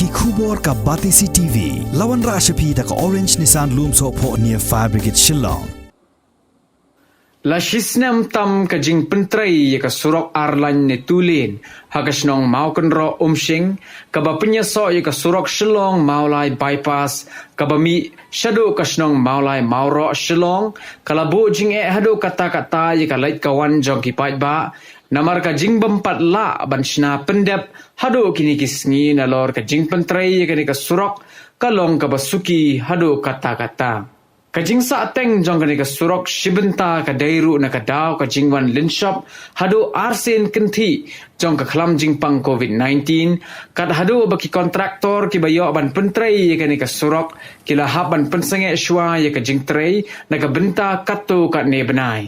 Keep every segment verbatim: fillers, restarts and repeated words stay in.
Ki khubor ka Batesi TV la wanrah sha phi da ka Orange Nissan Lumsohphoh near Fire Brigade Shillong. La shisnem tam ka jingpyntrei ïa ka surok ar lane two lane ha ka shnong Mawkynroh Umshing, kaba pynïasoh ïa ka surok Shillong Mawlai Bypass, kaba mih shaduh ka shnong Mawlai Mawroh Shillong, ka la buh jingeh haduh katta katta ïa ka leit ka wan jong ki paidbah, namar ka jingbym pat lah ban shna pyndep haduh kine ki sngi nalor ka jingpyntrei ïa kane ka surok ka long kaba suki haduh katta katta. Ka jingsahteng jong kane ka surok shibynta ka dei ruh na ka daw ka jingwan lynshop haduh arsien kynthih jong ka khlam jingpang COVID nineteen, kat haduh ba ki kontraktor kiba ïoh ban pyntrei ïa kane ka surok ki la hap ban pynsangeh shuwa ïa ka jingtrei na ka bynta katto katne bnai.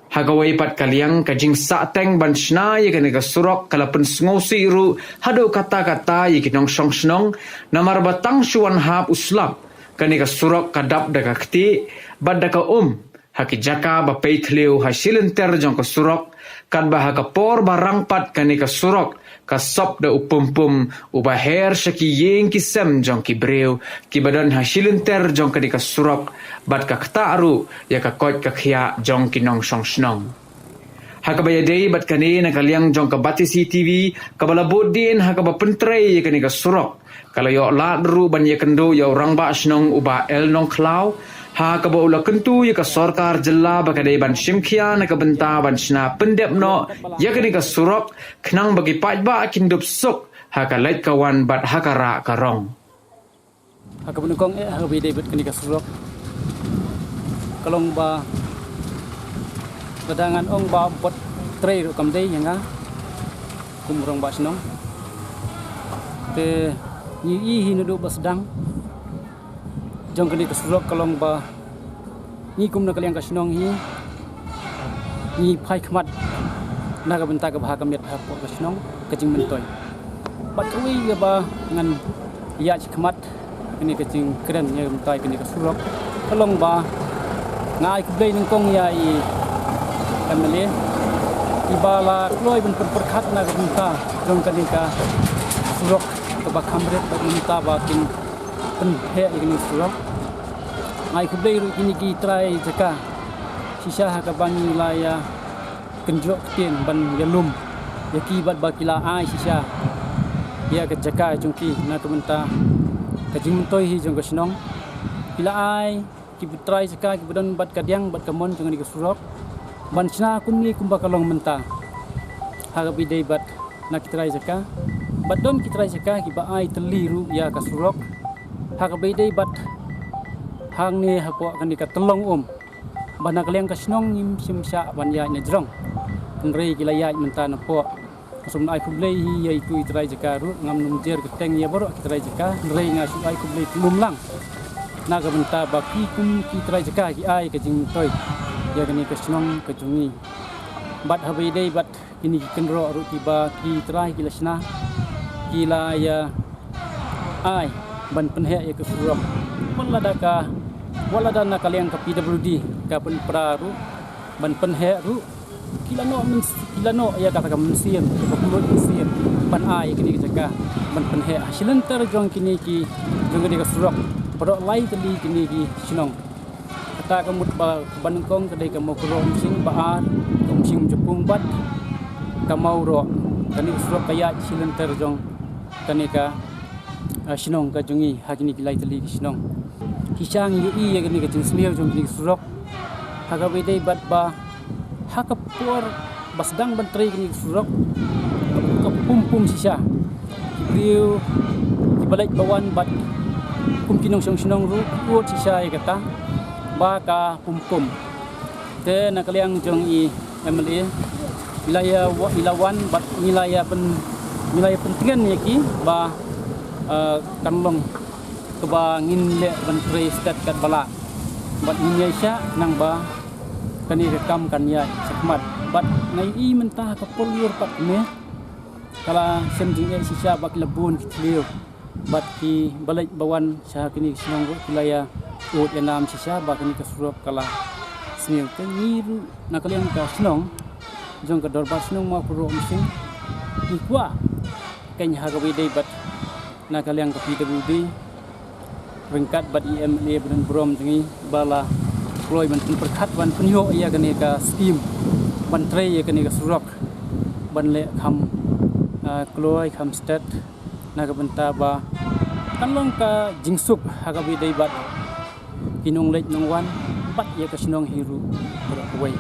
Ha kawei pat ka liang, ka jingsahteng ban shna ïa kane ka surok ka la pynsngewsih ruh haduh katta katta ïa ki nongshong shnong, namar ba tang shu wan hap u slap, kane ka surok ka dap da ka ktieh bad da ka um ha ki jaka ba pei thliew ha shilynter jong ka surok, katba ha ka por ba rang pat kane ka surok ka sop da u pumpum uba her sha ki ïing ki sem jong ki briew kiba don ha shilynter jong kane ka surok, bad ka ktah ruh ïa ka koit ka khiah jong ki nongshong shnong. Ha kaba ïadei bad kane, na ka liang jong ka Batesi TV, kaba la bud dien ha kaba pyntrei ïa kane ka surok, ka la ïoh lad ruh ban ïakynduh ïa u rangbah shnong u Bah L Nongkhlaw, ha kaba u la kyntu ïa ka sorkar jylla ba ka dei ban shim khia na ka bynta ban shna pyndep noh ïa kane ka surok, khnang ba ki paidbah kin dup suk ha ka leit ka wan bad ha ka rah ka rong. Ha kaba nyngkong eh, ha kaba ïadei bad kane ka surok, ka long ba lada ngan ong ba bad trei ruh kam dei ïa nga kum u rangbah shnong. Te ngi ïohi hi naduh ba sdang jong kane ka surok ka long ba ngi kum na ka liang ka shnong hi ngi phai khmat na ka bynta kaba ha ka miet hapoh ka shnong ka jingmyntoi. Bad kawei kaba ngan ïaid khmat kane ka jingkren ïa ka bynta kane ka surok ka long ba nga ai khublei nyngkong ïa i MLA iba la kloi ban pyrkhat na ka bynta jong kane ka surok kaba kham rit bad mynta ba kin pynheh ïa kane ka surok. Nga ai khublei ruh ïa kine ki trai jaka shisha ha kaba ngi la ïa kynjoh ktien ban ïalum ïa ki bad ba ki la ai shisha ïa ka jaka jong ki na ka bynta ka jingmyntoi hi jong ka shnong. Ki la ai ki trai jaka kiba don bad ka diang bad ka mon jong kane ka surok ban shna kumne kumba ka long mynta. Ha kaba ïadei bad na ki trai jaka bad don ki trai jaka kiba ai tylli ruh ïa ka surok ha kaba ïadei bad hangne hapoh kane ka tyllong um. Ba na ka liang ka shnong ngim shym shah ban ïaid na jrong, hynrei ki la ïaid mynta napoh. Nga sngewbha ai khublei hi ïa itu i trai jaka ruh, ngam nym jer kyrteng ïa baroh ki trai jaka, hynrei nga shu ai khublei khlem lang na ka bynta ba ki kum ki trai jaka ki ai ka jingmyntoi ïa kane ka shnong ka jong ngi. Bad haba ïadei bad kine ki kynroh ruh kiba ki trai ki la shna, ki la ïa ai ban pynheh ïa ka surok. Wat lada ka, wat lada na ka liang ka PWD ka pynpra ruh ban pynheh ruh, ki la noh myns-, ki la noh ïa kata ka mynsiem, kaba kylluid mynsiem ban ai ïa kine ki jaka ban pynheh ha shilynter jong kine ki, jong kine ka surok. Baroh lai tylli kine ki shnong. Kata ka mut ba, ba nyngkong ka dei ka Mawkynroh Umshing, ba ar ka Umshing Umjapung bad ka Mawroh. Kane ka surok ka ïaid shilynter jong kane ka, ah, shnong ka jong ngi ha kine ki lai tylli ki shnong. Ki shang ïohi ïa kane ka jingsniew jong kine ka surok. Ha kaba ïadei bad ba ha ka por ba sdang ban trei kane ka surok, ka pum pum shisha. Ki briew kiba leit ba wan bad kum ki nongshong shnong ruh ki ud shisha ïa kata ba ka pum pum. Te na ka liang jong i MLA i la ïa wa-, i la wan bad ngi la ïa pyn-, ngi la ïa pyntngen ïa ki ba, eh, kan long kaba ngin leh ban trei stet katba lah. Bad ngin ïaishah nang ba kane ka kam kan ïaid shakhmat. Bad nga ïohi mynta ha ka por lyiur pat kane ka la shem jingeh shisha ba ki la bun ki thliew. Bad kiba leit ba wan sha kine ki shnong ruh ki la ïa ud ïa nam shisha ba kane ka surok ka la sniew. Te ngi ruh na ka liang ka shnong jong ka dorbar shnong Mawkynroh Umshing ngi kwah kein ha kaba ïadei bad na ka liang ka P W D ryngkat bad i M L A ba donburom jong ngi ba la kloi ban pynpyrkhat ban pynïoh ïa kane ka skim ban trei ïa kane ka surok ban leh kham, ah, kloi kham stet na ka bynta ba kan long ka jingsuk ha kaba ïadei bad ki nongleit nongwan bad ïa ka shnong hi ruh baroh kawei.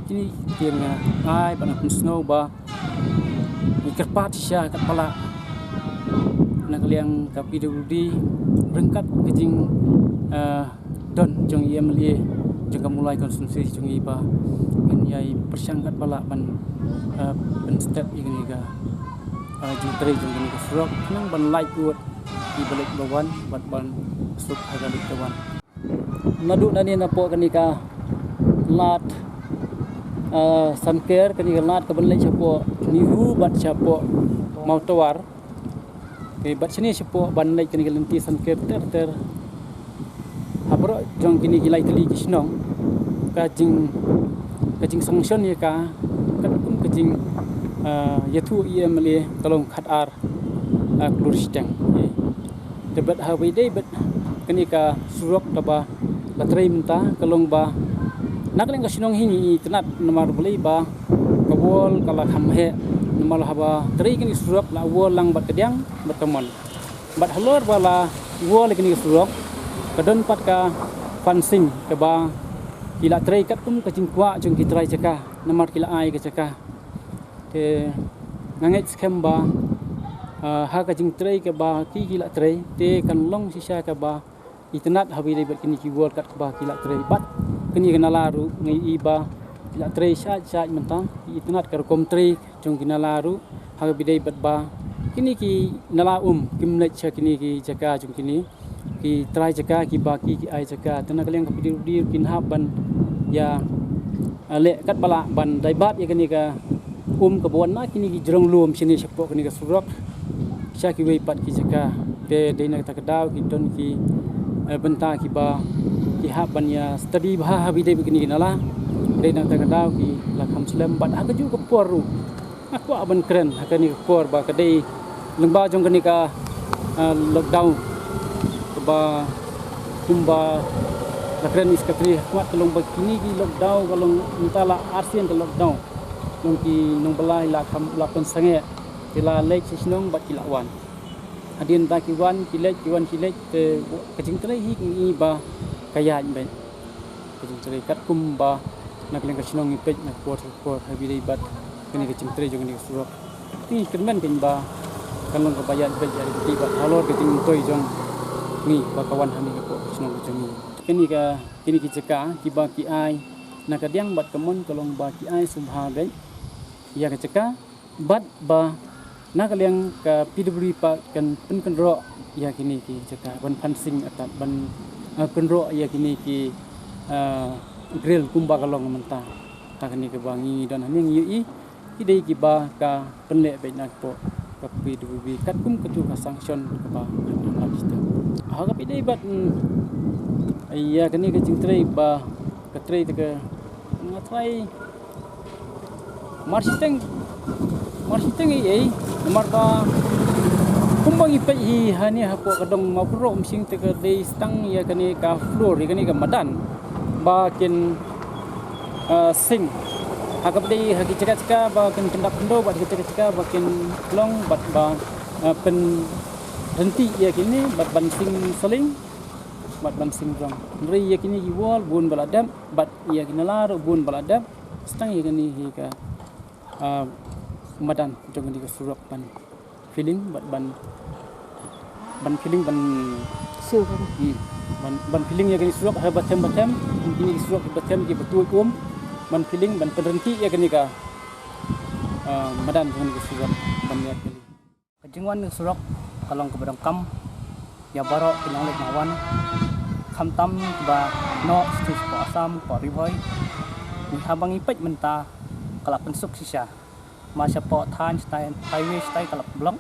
Kine ki tieng, ah, ai bad nga pynsngew ba ngi kyrpad shisha katba lah na ka liang ka P W D ryngkat ka jing, ah, don jong i M L A jong ka Mawlai constituency jong i ba ngin ïai pyrshang katba lah ban, ah, pynstet ïa kane ka, ah, jingtrei jong kane ka surok khnang ban lait ud ïa ki ba leit ba wan bad ban suk ha ka leit ka wan. Naduh nangne napoh kane ka lad, ah, Sanker, kane ka lad kaba leit shapoh Nihu bad shapoh Mawtawar. Te bad shane shapoh ban leit kane ka lynti Sanker ter ter. Ha baroh jong kine ki lai tylli ki shnong ka jing, ka jingsanction ïa ka katkum ka jing, ah, ïathuh i M L A ka long khatar, ah, klur shiteng. Te bad ha kaba ïadei bad kane ka surok kaba la trei mynta ka long ba na ka liang ka shnong hi ngi itynnad namar balei ba ka wall ka la kham heh namar haba trei kane ka surok la wall lang bad ka diang bad ka mon. Bad halor ba la wall ïa kane ka surok ka don pat ka fencing kaba ki la trei katkum ka jingkwah jong ki trai jaka namar ki la ai ka jaka. Te nga ngeit skhem ba, ah, ha ka jingtrei kaba ki, ki la trei te kan long shisha kaba itynnad haba ïadei bad kine ki wall katba ki la trei bad kine ki nala ruh ngi i ba ki la trei shait shait mynta, ki itynnad ka rukom trei jong ki nala ruh ha kaba ïadei bad ba kine ki nala um kim leit sha kine ki jaka jong kine ki trai jaka kiba ki, ki ai jaka. Te na ka liang ka P W D kin hap ban ïa, ah, leh katba lah ban dei bad ïa kane ka um kaba wan na kine ki jrong lum shane shapoh kane ka surok sha kiwei pat ki jaka. Te dei na kata ka daw ki don ki, eh, bynta kiba ki hap ban ïa study bha haba ïadei bad kine ki nala. Dei na kata ka daw ki la kham slem bad ha kajuh ka por ruh nga kwah ban kren ha kane ka por ba ka dei lyngba jong kane ka, ah, lockdown kaba kumba la kren i Secretary ha khmat ka long ba kine ki lockdown ka long mynta la arsien ka lockdown. Long ki nongbylla la kham la pynsangeh ki la leit sha shnong bad ki la wan. Hadien ba ki wan ki leit, ki wan ki leit te ka jingtrei hi ngi ba ka ïaid beit. Ka jingtrei katkum ba na ka liang ka shnong ngi peit na ka por sha ka por haba ïadei bad kane ka jingtrei jong kane ka surok. Te ngi kyrmen kein ba kan long kaba ïaid beit ïaid beit bad halor ka jingmyntoi jong ngi ba ka wan ha kane ka por ka shnong ka jong ngi. Kane ka, kine ki jaka kiba ki ai na ka diang bad ka mon ka long ba ki ai sngewbha beit ïa ka jaka. Bad ba na ka liang ka P W D pat kan pynkynroh ïa kine ki jaka ban fencing atat ban, eh, kynroh ïa kine ki, eh, grill kumba ka long mynta. Ha kane kaba ngi don hangne ngi ïohi ki dei kiba ka pynleh beit na ka pok ka P W D katkum katu ka sanction kaba ka la lap shisha. Ha kaba ïadei bad, mm, ïa kane ka jingtrei ba ka trei te ka nga trai Mar shiteng, mar shiteng ei ei, namar ba kumba ngi peit hi hangne hapoh ka dong Mawkynroh Umsning te ka dei tang ïa kane ka floor, ïa kane ka madan ba kin, ah, sing. Ha kaba dei ha ki jaka jaka ba kin pyndap khyndew bad ha ki jaka jaka ba kin long bad ba, ah, pynryntih ïa kine bad ban sing saling bad ban sing rong. Hynrei ïa kine ki wall bun ba la dep bad ïa ki nala ruh bun ba la dep. Tang ïa kane hi ka, ah, madan jong kane ka surok ban filling bad ban, ban filling ban, hmm, ban, ban filling ïa kane surok ha ba them ba them, kine ki surok ba them ki ba tuid um ban filling ban pynryntih ïa kane ka, ah, madan jong kane ka surok ban ïa filling. Ka jingwan ka surok ka long kaba donkam ïa baroh ki nongleit nongwan, khamtam kiba noh sha state, shapoh Assam, shapoh Ri Bhoi. Ngi haba ngi peit mynta ka la pynsuk shisha. Mar shapoh thaiñ shatai, highway shatai ka la block.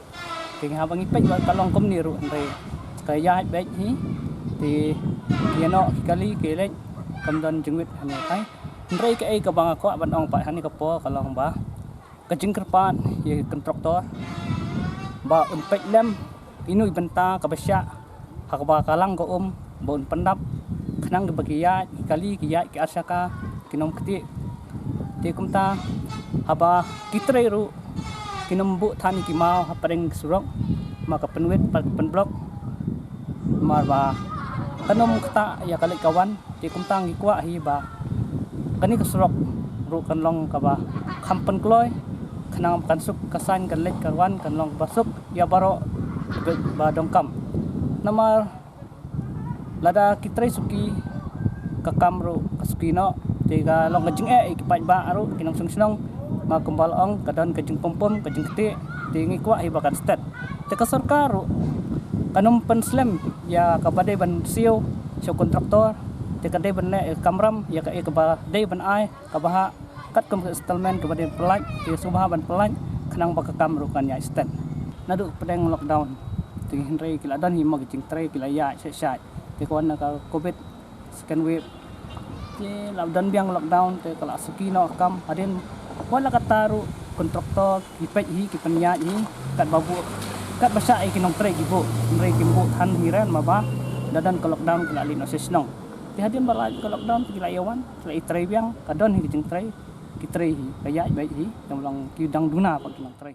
Te ngi haba ngi peit ba ka long kumne ruh hynrei ka ïaid beit hi. Te ki ïa noh ki kali ki leit kam don jingwit hangne tai. Hynrei kaei kaba nga kwah ban ong pat hangne ka por ka long ba ka jingkyrpad ïa ki kontraktor ba un peit lem ino i bynta kaba shah ha kaba ka lang ka um ba un pyndap, khnang ba ki ïaid ki kali, ki ïaid ki arshaka, ki nongktieh. Te kumta haba ki trei ruh kin ym buh than ïa ki maw ha pdeng ki surok, ma ka pynwit pat pynblok, namar ba kan ym ktah ïa ka leit ka wan. Te kumta ngi kwah hi ba kane ka surok ruh kan long kaba kham pynkloi, khnang ba kan suk ka saiñ, kan leit kan wan kan long kaba suk ïa baroh ba donkam. Namar lada ki trei suki, ka kam ruh ka suki noh. Te ka long ka jingeh ïa ki paidbah ruh, ki nongshong shnong, ma kumba la ong, ka don ka jingpom pom, ka jingktieh. Te ngi kwah hi ba kan stet. Te ka sorkar ruh kan ym pynslem ïa kaba dei ban siew sha u kontraktor. Te ka dei ban leh ïa ka kamram ïa ka, ïa kaba dei ban ai, kaba hap katkum ka settlement kaba dei ban pyllait, te sngewbha ban pyllait, khnang ba ka kam ruh kan ïaid stet. Naduh pdeng lockdown, te hynrei ki la don hi mo ki jingtrei, ki la ïaid shai shai. Te ka wan na ka covid second wave, te la don biang lockdown, te ka la suki noh ka kam. Hadien wat la katta ruh kontraktor ki peit hi, ki pynïaid hi katba buh, katba shah ïa ki nongtrei ki buh. Hynrei kim buh than hi re, namar ba da don ka lockdown ki la leit noh sha shnong. Te hadien ba la ka lockdown te ki la ïa wan, ki la ïa trei biang, ka don hi ka jingtrei, ki trei hi, ka ïaid beit hi, te long ki dang duna pat ki nongtrei.